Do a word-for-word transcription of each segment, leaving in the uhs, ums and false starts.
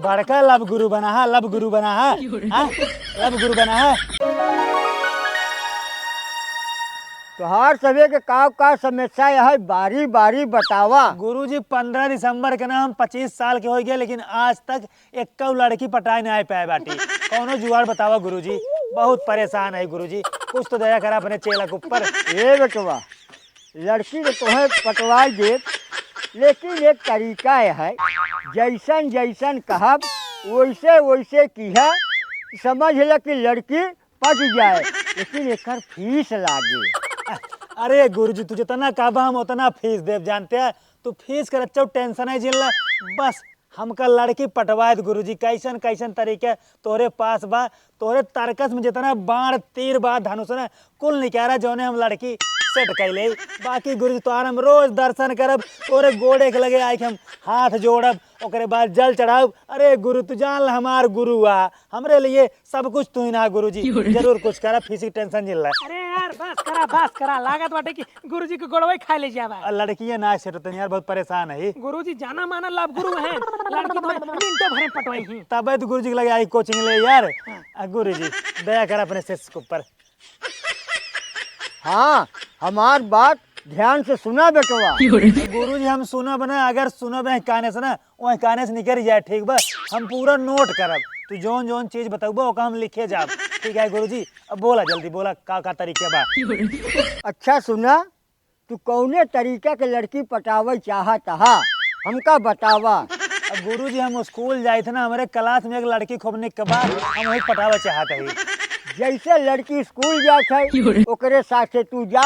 बड़का लव गुरु बना है, लव गुरु बना है, हाँ? लव गुरु बना है। तोहार सभे के का का समस्या है, बारी बारी बतावा। गुरुजी, पन्द्रह दिसंबर के ना हम पच्चीस साल के हो गए, लेकिन आज तक एक्कौ लड़की पटाए ना आए पाए बाटी। कौनो जुगाड़ बतावा गुरुजी, बहुत परेशान है गुरुजी, कुछ तो दया करा अपने चेला के ऊपर। ए बेटवा, लड़की तो तोहे पटवाई देब, लेकिन एक तरीका है, जैसन जैसन कहब वैसे वैसे किहा, समझ ल कि लड़की पट जाए, लेकिन एकर फीस लागे। अरे गुरुजी, तू जितना कहबा हम उतना फीस देब, जानते हैं? तू फीस कर अच्छा टेंशन है जिन ला, बस हमका लड़की पटवाए दे गुरुजी। कैसन कैसन तरीके तोहरे पास बा, तोहरे तरकस में जितना बाण तीर बा धनुष ना, कुल निकारा जौने हम लड़की सेट कर ले। बाकी गुरुजी तोहार हम रोज दर्शन करब, तोहरे गोड़े के लगे आइके हम हाथ जोड़ब, ओकरे बाद जल चढ़ाउब। अरे गुरु, तू जान ल हमार गुरु आ, हमरे लिए सब कुछ तू ही ना गुरुजी। जरूर कुछ करा, फीस की टेंशन जिन ला। अरे यार, बस करा, बस करा, लागत बाटे कि गुरुजी के गोड़वे खा ले जावा। आ, लड़कियां ना सेट होते यार, बहुत परेशान है। गुरुजी जाना माना लव गुरु हैं, लड़की तो मिनटों भरे पटवाई ही। तबे तो गुरुजी के लगे आई कोचिंग ले यार। हाँ। आ, गुरुजी दया कर अपने शिष्य के ऊपर। हाँ, हमार बात ध्यान से सुना बेटवा। गुरुजी हम सुनब ना, अगर सुनब है काने से ना, वही काने से निकल जाए, ठीक बा? हम पूरा नोट करब, तू जौन जौन चीज बतउबा ओका हम लिखे जाब, ठीक है गुरुजी? अब बोला जल्दी बोला, का का तरीका बा? अच्छा सुना, तू कौने तरीका के लड़की पटावे चाहत हा, हमका बतावा। अब गुरुजी हम स्कूल जाइत ना, हमरे क्लास में एक लड़की खूब निक बा, हम वही पटावे चाहत हई। जैसे लड़की स्कूल जात है, ओकरे साथे तू जा,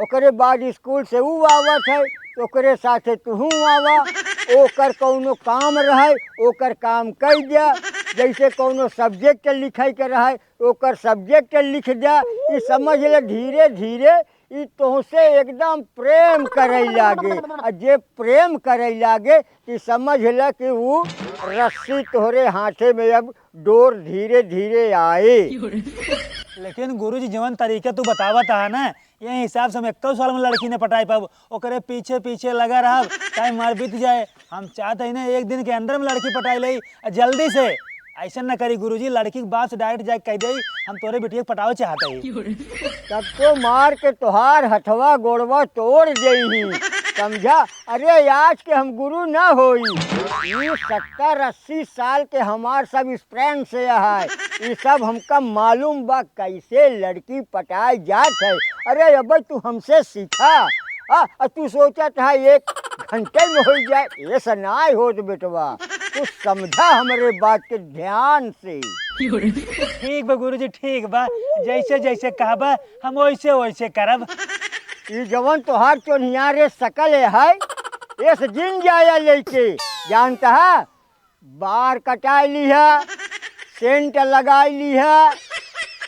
ओकरे बाद स्कूल से ऊ आवत है, तो ओकरे साथे तुहूँ आवा, ओकर कौनो काम रहे, ओकर काम कइ द्या, जैसे कौनो सब्जेक्ट लिखे के रहे, ओकर सब्जेक्ट लिख द्या। ई समझ ले धीरे धीरे ई तोहसे एकदम प्रेम करे लागे, आ जे प्रेम करे लागे, ई समझ ले कि ऊ रस्सी तोहरे हाथे में अब डोर धीरे धीरे आए। लेकिन गुरुजी, जवन तरीका तू बतावत हा ना, ये हिसाब से हम एक्को साल में लड़की न पटाई पाब। ओकरे पीछे पीछे लगा रहब, टाइम हमार बीत जाए। हम चाहत हई ना, एक दिन के अंदर में लड़की पटाई लई, आ जल्दी से। ऐसा न करी गुरुजी, लड़की के बाप से डायरेक्ट जाके कह दे, हम तोरे बिटिया के पटावे चाहत हई। तब तो मार के तोहार हथवा गोड़वा तोड़ देही, समझा? अरे आज के हम गुरु ना होई, ई सत्तर अस्सी साल के हमार सब एक्सपीरियंस है, ई सब हमका मालूम बा कैसे लड़की पटाए जात है। अरे अब तू हमसे सीखा, आ, आ तू सोचत है एक घंटे में हो जाए, ऐसा ना होत बेटवा, तू समझा हमरे बात के ध्यान से। ठीक बा गुरुजी, ठीक बा, जैसे जैसे कहबा हम वैसे वैसे करब। ई जवन तोहार चोन्हिया रे सकल है, एस जिन जाया लेके, जानता है, बार कटाई ली है, सेंट लगाई ली है,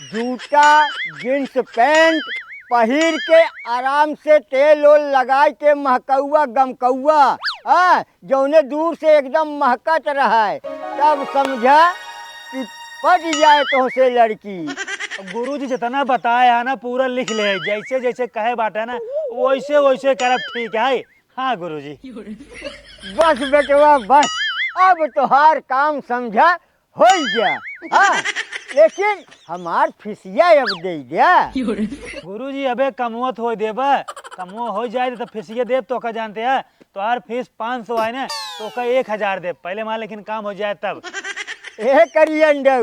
जूता, जींस पैंट पहिर के आराम से तेल ओल लगाई के महकौआ गमकौआ, हाँ, जौने दूर से एकदम महकत रहे, तब समझा कि पट जाए तोहसे लड़की। गुरुजी जितना बताए है ना, पूरा लिख ले, जैसे जैसे कहे बाटे ना, वैसे वैसे करब, ठीक है? हाँ गुरुजी। बस बेटवा बस, अब तोहार काम समझा हो गया। हाँ, लेकिन हमार फिसिया अब दे दिया। गुरुजी अबे कमवत हो देबा, कमवा हो जाए तो फिसिया देब, तो का जानते हैं, तोहार फीस पाँच सौ आए ना, तो का एक हजार देब, पहले हमार लेकिन काम हो जाए तब। ए करियन डऊ,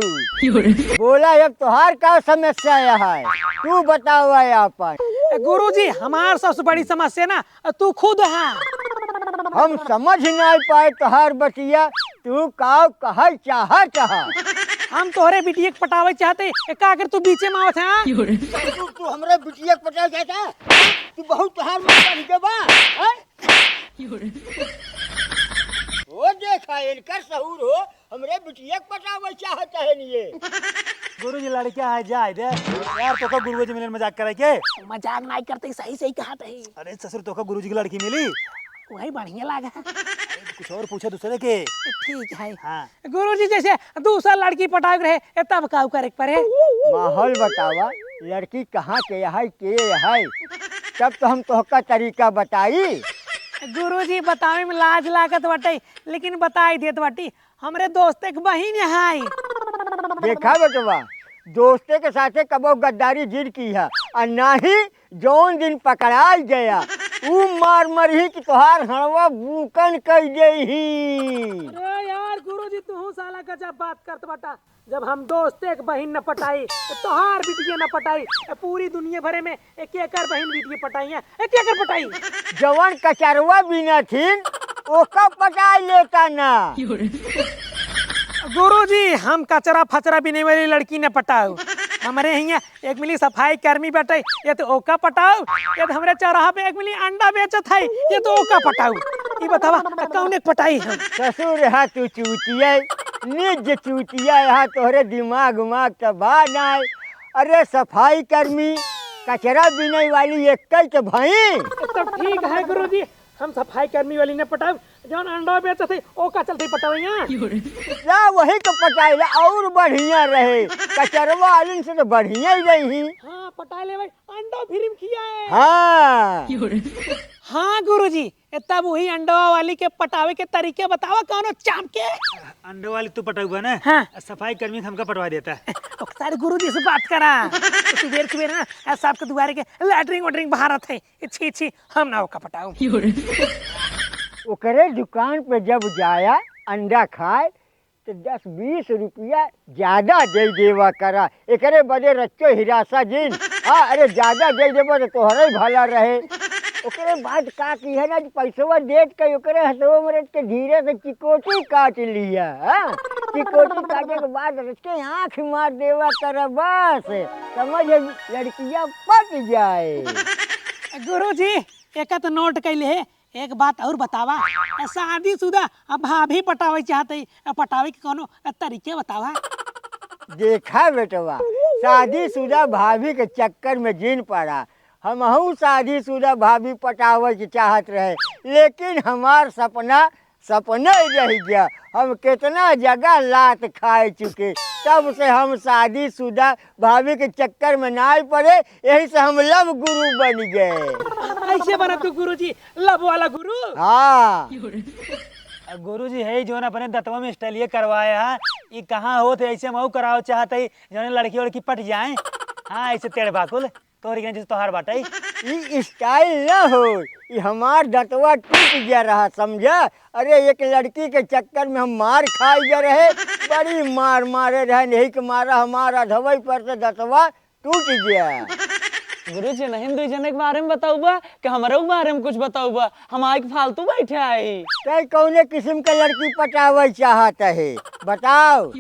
बोला अब तोहार का समस्या है, तू बतावा आपन। गुरुजी, हमार सबसे बड़ी समस्या ना, तू खुद हा। हम समझ नाहीं पाए तोहार बतिया, तू का कहल चाहत हा? हम तोहरे बिटिया के पटावे चाहते, ए, का कर तू बीचे में आवत है, हाँ? तू, तू हमरे बिटिया के पटावे चाहत हा? तू बहुत तोहार मन बढ़ के बा, हैं? ओ देखा, इनकर सहूर हो, हमरे बिटिया के पटावे चाहत है ये। गुरुजी, लड़का है, जाए दे। यार, तोका गुरुजी मिलन मजाक करे के? मजाक नाहीं करते, सही सही कहत है। अरे ससुर, तोका गुरुजी की लड़की मिली? वही बढ़िया लागा। कुछ और पूछा दूसरे के। ठीक है। हाँ। गुरुजी, जैसे दूसरा लड़की पटावे के रहे, ए, तब का करे के परे? माहौल बतावा, लड़की कहाँ के है, के है, तब तो हम तोहका तरीका बताई। गुरुजी, बतावे में लाज लागत बाटे, लेकिन बताई देत बाटी। हमरे दोस्ते के बहिन है। देखा बेटवा, दोस्ते के साथे कबो गद्दारी जिन किहा, और ना ही जौन दिन पकड़ाई गया, ऊ मार मरही कि तोहार हड़वा बूकन कई देही। अरे यार गुरुजी, तू साला गजब बात करत बाटा। जब हम दोस्ते के बहिन न पटाई, तो तोहार बिटिया न पटाई, तो पूरी दुनिया भरे में एक एकर बहिन बिटिया पटाई है, एक एकर पटाई। जवन कचरवा बिना थिन, ओका पटाई लेता ना। गुरुजी, हम कचरा फचरा बिने वाली लड़की न पटाऊ। हमरे हियाँ एक मिली सफाई कर्मी बटे, या तो ओका पटाऊ, या तो हमरे चौराहा पे एक मिली अंडा बेचत है, या तो ओका पटाऊ। ई बतावा, कौने पटाई हम? ससुर हा तू चूतिया, निज चूतिया हा, तोहरे दिमाग उमाग त बा नाय। अरे सफाई कर्मी, कचरा बिने वाली एक कई के भई। तब ठीक है गुरुजी, हम सफाई कर्मी वाली न पटाऊ, जौन अंडा बेचत है, ओका चलते पटवैया। ला वही तो पटाई ला, और बढ़िया रहे। कचरवा वालिन से तो बढ़िया ही रही। हाँ, पटाई ले भाई, अंडा फ्री में खियाए। हाँ। हाँ गुरुजी, ए तब वही अंडवा वाली के पटावे के तरीके बतावा, कौनो चाप के। अंडवा वाली तू पटउबा ना? हाँ। सफाई कर्मी हमका पटवा देता। ओ, सारे गुरुजी से बात करा। सुबेर सुबेर ना, आ, साहब के दुआरे के लैट्रिन वैट्रिन बहारत है। छी, छी, हम ना ओका पटाऊ। ओकरे दुकान पे जब जाया अंडा खाए, तो दस बीस रुपया ज्यादा दे देवा करा। एकरे बदे रच्चो हिरासा जिन। हाँ, अरे, ज्यादा दे देबो तो तोहरे भला रहे। ओकरे बाद का की है ना, पैसवा देत के ओकरे हथवा में रख के धीरे से चिकोटी काट लिया, हाँ? चिकोटी काटे के बाद रच के आँख मार देवा करा, बस। समझ, लड़किया पट जाए। गुरुजी, एका तो नोट कैले है, एक बात और बतावा, शादीशुदा अब भाभी पटावे चाहत है, पटावे के कोनो तरीके बतावा। देखा बेटवा, शादीशुदा भाभी के चक्कर में जिन पड़ा। हमहू शादीशुदा भाभी पटावे के चाहत रहे, लेकिन हमार सपना सपना ही रह गया। हम कितना जगह लात खाए चुके, तब से हम शादीशुदा भाभी के चक्कर में ना पड़े, यही से हम लव गुरु बन गए। ऐसे बना तू गुरुजी, लव वाला गुरु। हाँ। गुरुजी है जौन अपने दतवा में स्टाइलिए करवाए है, ई कहाँ होत है? ऐसे हम करावे चाहत है, जौन लड़की वड़की पट जाए। हाँ, ऐसे तेड़ बाकुल। तोहरी के जैसे तोहार बाटे। ई स्टाइल ना हो, ई हमार दतवा टूट गया रहा, समझा? अरे, एक लड़की के चक्कर में हम मार खाई गए रहे, बड़ी मार मारे रहे, यही के मारा हमारा धवई पर से दतवा टूट गया। गुरुजी, नहीं दुई जने के बारे में बताउबा कि हमरे के बारे में कुछ बताउबा? हम आइके फालतू बैठे आई। तै कौने किस्म के लड़की पटावे चाहत है, बताओ।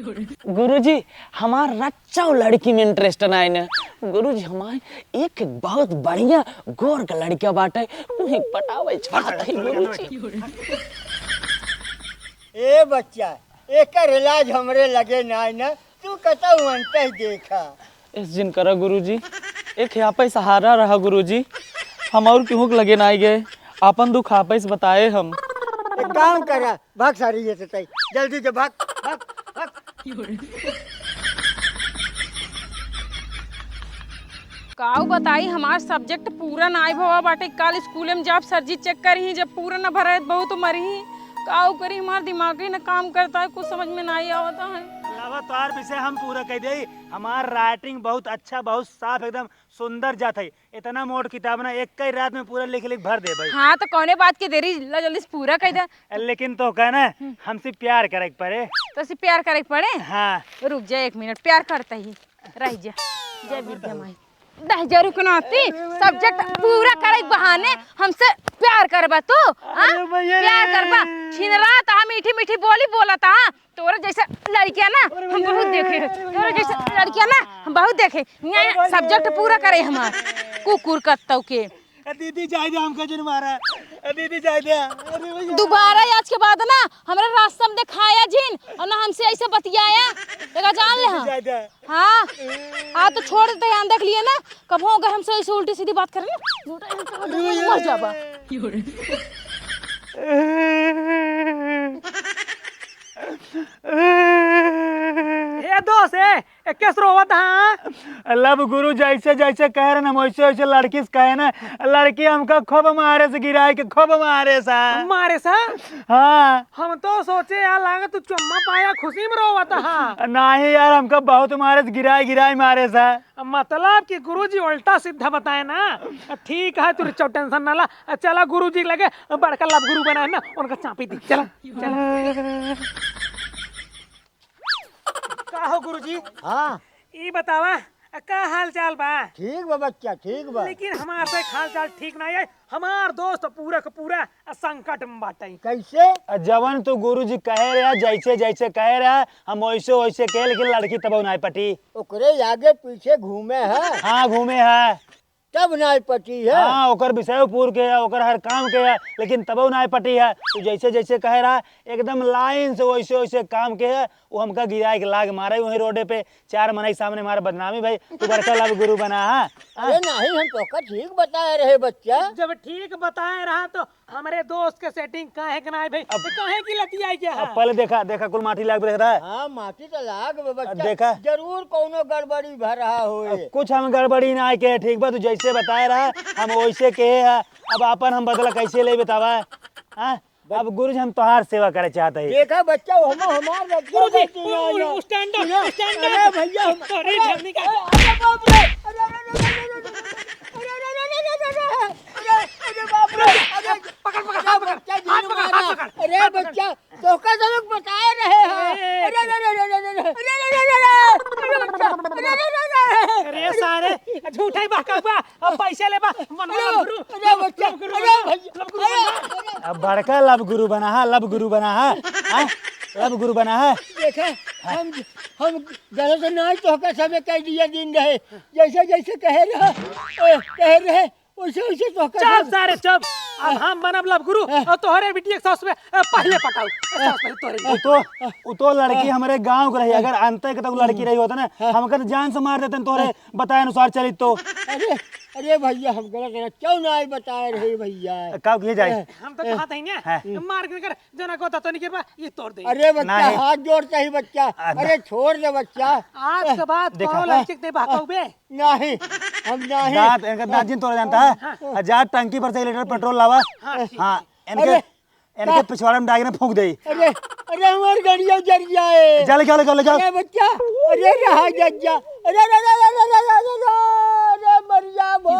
गुरुजी, हमार रच्चौ लड़की में इंटरेस्ट नाई न। गुरुजी, हमार एक बहुत बढ़िया गोर का लड़का बाटे, उन्हें पटावे चाहत है गुरुजी। ए बच्चा, एकर इलाज हमरे लगे नाई न, तू कतौ अंतै देखा। इस जिन करा गुरुजी, एक आपै सहारा रहा गुरुजी, हम और केहू के लगे नाई गए, आपन दुख आपै से बताए हम। एक काम करा, भाग सारी ये से तई, जल्दी से भाग, भाग, भाग। काऊ बताई, हमार सब्जेक्ट पूरा नाई भवा बाटे। काल स्कूल में जब सर जी चेक करी, जब पूरा न भरा है, बहुत मरी। काऊ करी, हमार दिमाग ही न काम करता है, कुछ समझ में नाई आवता है। लावा, तोहार विषय हम पूरा कह दे। हमार राइटिंग बहुत अच्छा, बहुत साफ, एकदम सुंदर जात है। इतना मोट किताब ना एक कई रात में पूरा लिख लिख भर दे भाई। हाँ, तो कौने बात के देरी, ला जल्दी से पूरा कह दे। लेकिन तो कहना, हम्म। हमसे प्यार करे के पड़े। तो से प्यार करे के पड़े? हाँ। रुक जा एक मिनट, प्यार करता ही रह जा। जय विद्या माई। दह हजार रुपये नाती, सब्जेक्ट पूरा करे के बहाने हमसे प्यार करबा तू, हाँ? अरे भैया रे। प्यार करबा। छिनरा ता मीठी मीठी बोली बोला ता, हाँ? तोरे जैसे लड़कियां ना हम बहुत देखे हैं, तोरे जैसे लड़कियां ना हम बहुत देखे। यहाँ सब्जेक्ट पूरा करे हमार कुकुर कत्तौ के। ए दीदी, जाए दे, हमका जिन मारा। ए दीदी, जाए दे। अरे भैया। दोबारा आज के बाद ना हमरा रास्ता में दिखाया जिन और ना हमसे ऐसे बतियाया। देखा, जान ले हम। जाए दे। हाँ। हाँ, तो छोड़ देते हैं, देख लिए ना, कबो अगर हमसे ऐसे उल्टी सीधी बात करें ना, मर जाबा। ए दोस्त, ए, ए, केस रोवत हा? लब गुरु जैसे जैसे कहे रहे ना, हम वैसे वैसे लड़की से कहे ना, लड़की हमका खूब मारे से गिराए के, खूब मारे सा। मारे सा? हाँ। हम तो सोचे यार, लागे तू चुम्मा पाया, खुशी में रोवत हा। नाही यार, हमका बहुत मारे से, गिराए गिराए मारे सा। मतलब कि गुरुजी उल्टा सीधा बताए ना। ठीक है, तू चौ टेंशन ना ला, चला गुरुजी लगे, बड़का लब गुरु बना है ना, उनका चापी दी। चला, चला। का हो गुरुजी? हाँ। ई बतावा, का हाल चाल बा? ठीक बा बच्चा, ठीक बा। लेकिन हमार से हाल चाल ठीक ना है, हमार दोस्त पूरा का पूरा संकट में बाटे। कैसे? आ, जवन तू गुरुजी कहे रहे, जैसे जैसे कहे रहे, हम वैसे वैसे कहे, लेकिन लड़की तबो ना पटी। ओकरे आगे पीछे घूमे है। हाँ, घूमे है। तब नाय पटी है। हाँ, ओकर विषय पूर के है, ओकर हर काम के है, लेकिन तबो नाय पटी है। तू जैसे जैसे कहे रहा, एकदम लाइन से वैसे वैसे काम के है। वो हमका गिराए के लाग मारे वहीं रोडे पे, चार मनई सामने मारे बदनामी भाई, तू बड़का लब गुरु बना है। अरे नहीं, हम तोका ठीक बताए रहे बच्चा। जब ठीक बताए रहा तो हमरे दोस्त के सेटिंग काहे के नाय भाई? अब काहे की लतियाई के अब है? पहले देखा, देखा, कुल माटी लाग रहा है। हाँ, माटी तो लाग बे बच्चा। देखा। जरूर कौनो गड़बड़ी भा रहा होए। अब कुछ हम गड़बड़ी ना आए के, ठीक बा, तू जैसे बताए रहा, हम वैसे कहे है। अब आपन हम बदला कैसे ले बतावा? हाँ? अब गुरुजी हम तोहार सेवा करे चाहत है। देखा बच्चा, हम हमार बच्चा गुरुजी, गलती ना उ-, उ-, है। Stand up, अरे, stand up। अरे भैया, हम, अरे, अरे, झरने का। अरे, अरे बाप रे, अरे, अरे, अरे, अरे, अरे, अरे, अरे, अरे, अरे, अरे बाप रे, अरे, पकड़, पकड़, अरे पकड़। बच्चा, हाथ जीव पकड़, मारा। हाथ पकड़, अरे हाथ पकड़। बच्चा, तोहका सब लोग बताए रहे हैं। ए। अरे, अरे, अरे, अरे, अरे, अरे, अरे, अरे, अरे, बच्चा, अरे, अरे, अरे, अरे। अरे सारे, झूठा ही बहकावा, अब पैसे लेबा, बनवा अरे, लब गुरु, अरे बच्चा, लब गुरु अरे बनवा, भैया, लब गुरु अरे, बनवा। अरे। अब बड़का लब गुरु बना है, लब गुरु बना है, हाँ? लब गुरु बना है। देखा, हम, हम गलत ना तोहका सब कह दिया दिन रहे, जैसे जैसे कहे रहा, ए, कहे रहे, वैसे वैसे तोहका चुप सब सारे चुप। अब हम बनब लब गुरु हाँ। और तोहरे बिटिया के सास में, ए, पहले पटाऊ। ए, सास पहले तोहरे उ तो, उ तो लड़की हाँ। हमरे गांव के रही, हाँ। अगर अंते के तो लड़की रही होता ना, हाँ। हमका तो जान से मार देते तोहरे हाँ। बताए अनुसार चलित तो। अरे, अरे भैया, हम गलत रहे, क्यों ना आए बताए रहे भैया? का किए जाए? ए, हम तो ए, कहत हई ना, हाँ। मार के कर, जना को तो नहीं करबा, ये तोड़ दे। अरे बच्चा, नहीं। हाथ जोड़ते ही बच्चा, आ, अरे छोड़ दे बच्चा। आज के बाद देखा। कौनो लड़की के नहीं बहकाऊ बे। नहीं, हम नहीं। दांत, इनका दांत जिन तोड़ा जानता है। हाँ। आ, जा टंकी पर से एक लीटर पेट्रोल लावा। हाँ, ठीक हाँ, है। इनके, अरे, इनके का? पिछवाड़ा में डाल के ना फूंक दे। अरे, अरे, हमार गड़िया जर जाए। जा ले, जा ले, जा ले, जा। अरे बच्चा, अरे रहा जज्जा, अरे, अरे, अरे, मर जा भो।